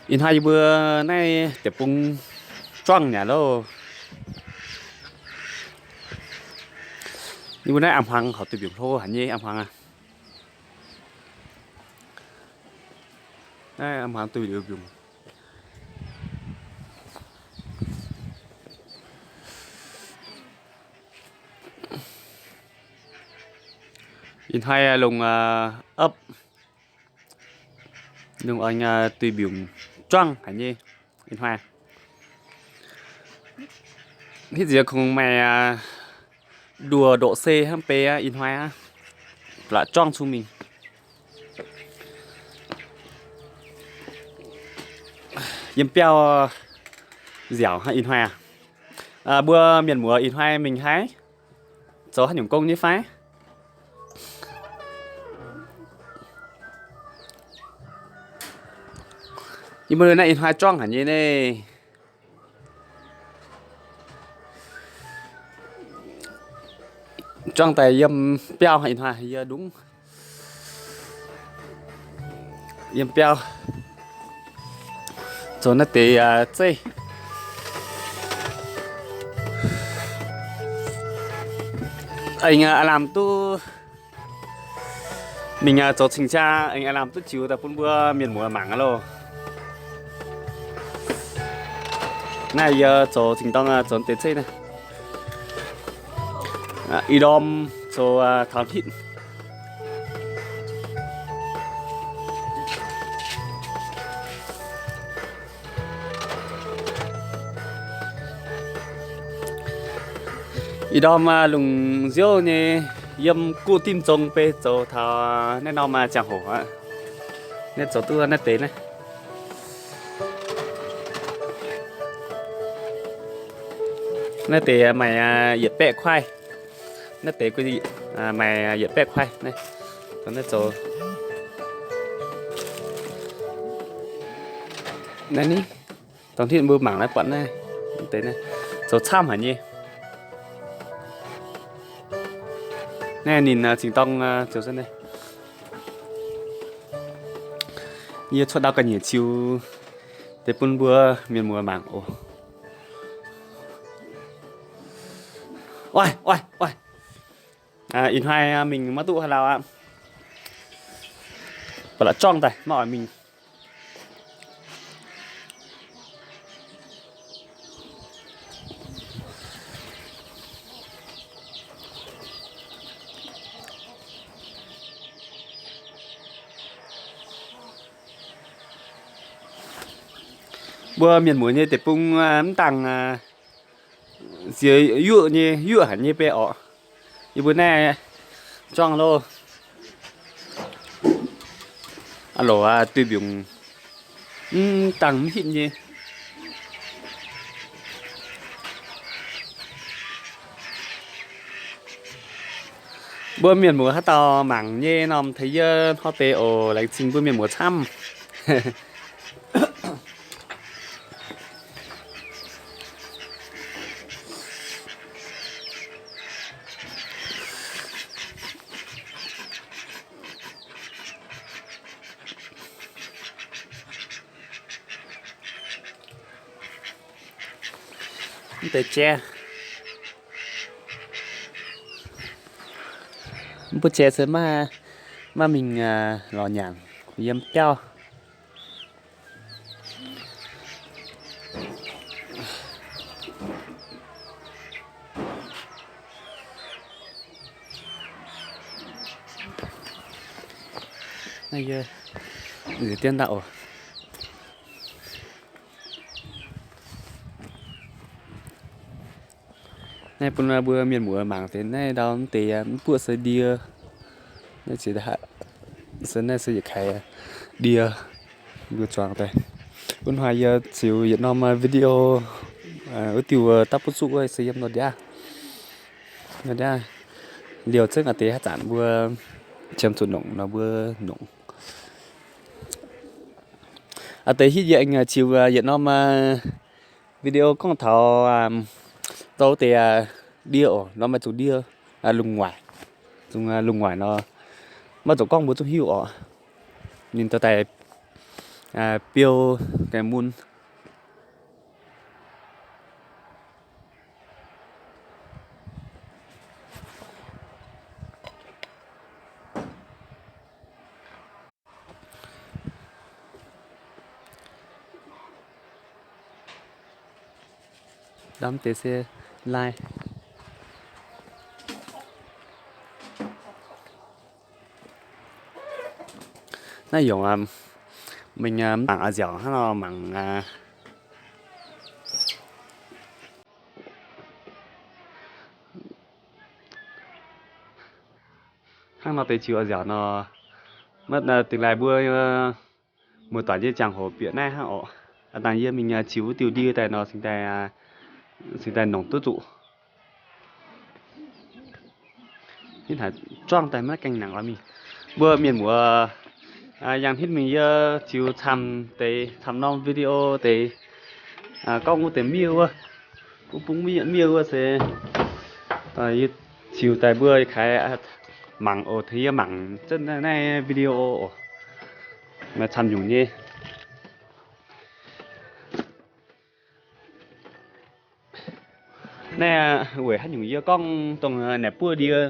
Ih hnoi yie mbuo naaiv deic-bung juangv nyei loh. Yie mbuo naaiv a'hmuangx horpc duih mbiungc hlo haic nyei a'hmuangx aqv. Naaiv a'hmuangx duih liuz mbiungc. Ih hnoi longc opv, longc oix duih mbiungc juangv haic nyei. Ih hnoi hitv nziex kungx maaih nduoh ndoqc se hnangv beiv aqv. Ih hnoi aqv, ba'laqc juangv cung mingh. Yiem biauv nziaauc hnangv ih hnoi aqv. Mbuo mienh muoz ih hnoi mingh haaix? Zoux haaix nyungc gong nyei fai? Yie mbuo naaiv ih hnoi juangv haic nyei naaiv. Juangv daaih yiem biauv ih hnoi yie ndungv yiem biauv zoux naaiv deix zeiv. Aengx aav lamh duqv mingh zoux cing-jaa, aengx aav lamh duqv ziux daaih bun mbuo mienh muoz mangc aqv loh. Naaiv yie zoux zinh dorng zoux deix zeiv naaiv. Ih ndorm zoux taux hitv. Ih ndorm lungh nziouv nyei yiem guv dimv zong beiv zoux taux naaiv norm ziangh hoc aqv. Naaiv zoux duqv naaiv deix naaiv. Naaiv deix maaih yietc baeqv kuaaiv. Naaiv deix maaih yietc baeqv kuaaiv. Naaiv zoux naaiv ni, dongh hitv mbuo mangc naaiv buatc naaiv deix naaiv zoux camv haic nyei. Naaiv ninh zinh dorng zoux naaiv. Yie cuotv ndau ga'nyiec ziux deix bun mbuo mienh muoz mangc oc. Oix, oix, oix. Ih hnoi mingh maiv duqv haaix lauh aqv. Ba'laqc juangv daaih maiv oix mingh. Mbuo mienh muoz nyei deic-bung mv dangh ziex yuoqv nyei, yuoqv haic nyei beiv orqc. Yie mbuo naaiv juangv loh. Aa loc aa, duih mbiungc mv dangh mv hitv nyei. Mbuo mienh muoz haaix dauh mangc nyei norm tengx yie hnoi deix oc. Laengz zingh mbuo mienh muoz camv. Mv deix jai, mv butv jai se maiv, maiv mingh lorz nyanc yiem biauv. Naaiv yie nzueic dien ndau oc. Naaiv bun mbuo mienh muoz mangc deix naaiv ndau mv deix mv buoqv se ndie. Naaiv se, naaiv se yietc kaaix ndie. Mbuo zuangx daaih. Wuov hnoi yie ziux yietc norm video wuov diuh dapv buv zuqv wuov se yiem nor ndiav. Nor ndiav liouh zengv a'deix haaix zanc mbuo qiemx zuqc nongc nor mbuo nongc. A'deix hitv yie aengx ziux yietc norm video gorngv taux dou deix ndie oc, nor maaih zuqc ndie lungh waaic, zuqc lungh waaic nor, maiv zuqc gorngv mbuo zungv hiuv oc. Ninh dorh daaih biou gaengh mun. Ndamv deix se lai. Naaiv yungz mingh mangc a'nziaauc hnangv nor mangc. Hnangv nor deix ziux a'nziaauc nor, maiv dingh laaih mbuo muoz-doic nyei ziangh hoc bieqc naaiv hnangv orqc. Aav dangh yie mingh ziux wuov diuh ndie daaih nor, cingx daaih nongc duqv zuqc. Hitv haic, juangv daaih maiv gaengh nangc oix mingh. Mbuo mienh muoz yangh hitv mingh yie ziux camv deix, camv norm video deix, gorngv wuov deix miev wuov, wuov bung miev wuov se yie ziux daaih mbuo kaaix mangc oc, tengx yie mangc zunv naaiv video oc. Maaih camv nyungc nyei. Naaiv weic haaix nyungc yie gorngv dongh naaic buov ndie,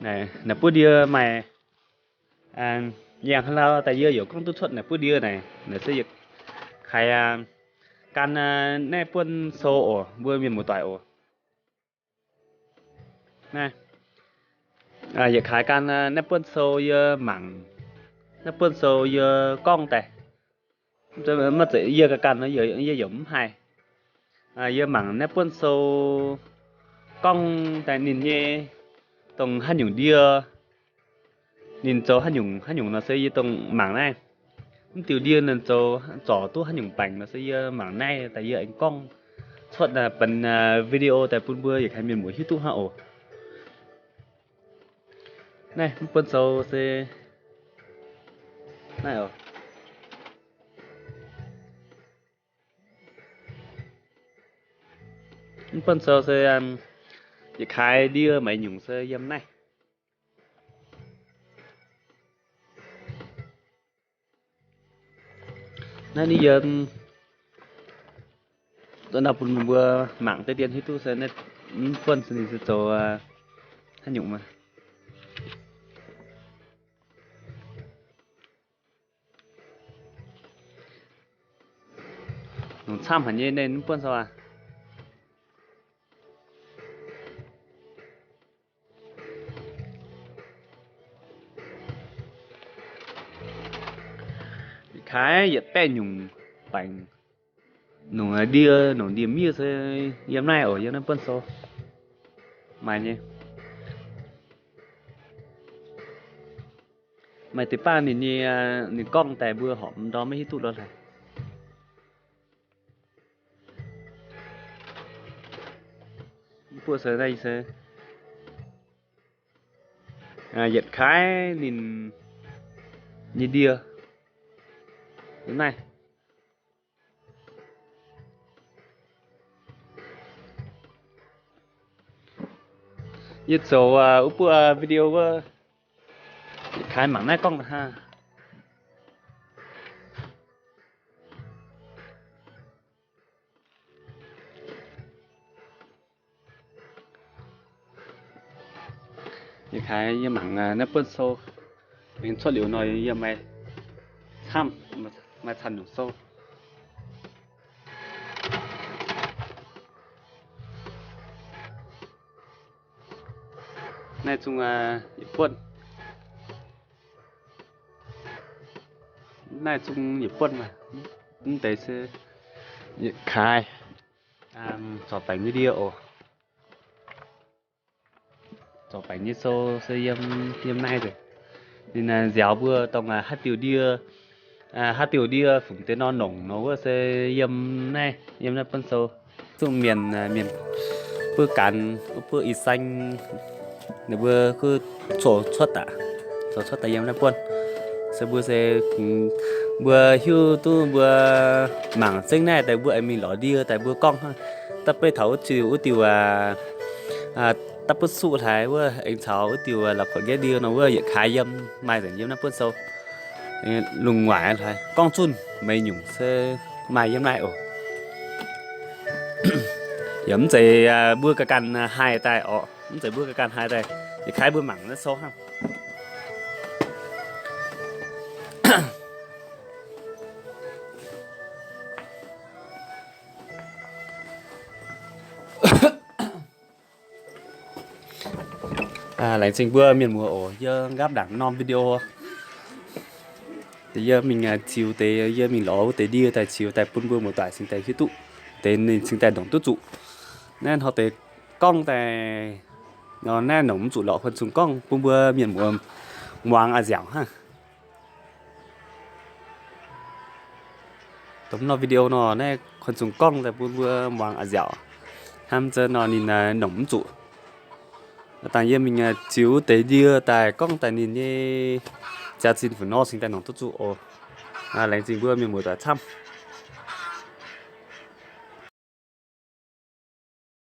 naaic buov ndie maaih yangh haaix lauh daaih yie yaac gorngv duqv cuotv naaic buov ndie naaic, naaic se yietc kaaix gan naaiv buonv sou oc, mbuo mienh muoz-doic oc. Naaiv yietc kaaix gan naaiv buonv sou yie mangc, naaiv buonv sou yie gorngv daaih. Maiv zeiz yie ganh ganh nor, yie yaac mv haih. Yie mangc naaiv buonv sou gorngv daaih ninh nyei dongh haaix nyungc ndie, ninh zoux haaix nyungc haaix nyungc nor se yie dongh mangc naaiv. Mv diuh ndie ninh zoux zorc duqv haaix nyungc baengc nor se yie mangc naaiv daaih yie aengx gorngv cuotv benx video daaih bun mbuo yietc kaaix mienh muoz hiuv duqv hnangv oc. Naaiv mv buonv sou se naaiv oc. Mv buonv sou se yietc kaaix ndie maiv nyungc se yiem naaiv. Naaiv ninh yiem, ndau bun mbuo mangc deix dien hiuv duqv se naaiv mv buonv se ninh se zoux haaix nyungc maah. Nongc camv haic nyei, naaiv mv buonv sou aqv. Kaaix yietc baeqv nyungc baengc, nongc ndie, nongc ndie-miev se yiem naaiv oc, yiem naaiv buonv sou maaih nyei. Maaih deix baav ninh nyei, ninh gorngv daaih mbuo horpc ndorm maiv hiuv duqv lorz haic. Mv buonv sou naaiv se yietc kaaix ninh nyei ndie naaiv. Yie zoux wuov buonv video wuov, yietc kaaix mangc naaiv gorngv hnangv. Yietc kaaix yie mangc naaiv buonv sou, mingh cuotv liuz nor yie maaih camv, maaih camv nyungc sou. Naaiv zungv yietc buonv. Naaiv zungv yietc buonv maah. Mv deix se yietc kaaix zorc baengc nyei ndie oc. Zorc baengc nyei sou se yiem, yiem naaiv nzengc. Ninh nziaaux mbuo dongh haaix diuh ndie, haaix diuh ndie fungc deix nor nongc nor wuov se yiem naaiv, yiem naaiv buonv sou. Zungv mienh, mienh buov ganh, buov i saeng, ninh mbuo kuv zoux cuotv daaih, zoux cuotv daaih yiem naaiv buonv. Se mbuo se, mbuo hiuv duqv mbuo mangc zengv naaiv daaih mbuo aengx mingh lorz ndie daaih mbuo gorngv hnangv. Da'beiv taux wuov diuh, wuov diuh da'butv suqv hlaaix wuov aengx caux wuov diuh la'kuotv nqaeqv ndie nor wuov yietc kaaix yiem, maaih nzengc yiem naaiv buonv sou. Lungh waaic hlaax gorngv zunh meix nyungc se maaih yiem naaiv oc. Yaac mv zeiz mbuo ga'ganh haih daaih orqc, mv zeiz mbuo ga'ganh haih daaih. Yietc kaaix mbuo mangc naaiv sou hnangv. Laengz zingh mbuo mienh muoz oc, yie nqaapv ndaangc norm video. Deix yie mingh ziux deix, yie mingh lorz wuov deix ndie daaih ziux daaih bun mbuo muoz-doic cingx daaih hiuv duqv, deix ninh cingx daaih ndongc duqv zuqc. Naaiv hnoi deix gorngv daaih nor, naaiv nongc mv zuqc lorqc, kuan zungh gorngv bun mbuo mienh muoz muangx a'nziaauc hnangv. Dongh norm video nor, naaiv kuan zungh gorngv daaih bun mbuo muangx a'nziaauc. Hnamv zunv nor ninh nongc mv zuqc. Dangh yie mingh ziux deix ndie daaih gorngv daaih ninh nyei jaax-zinh fu'nor cingx daaih nongc duqv zuqc oc. Laengz zingh mbuo mienh muoz-doic camv.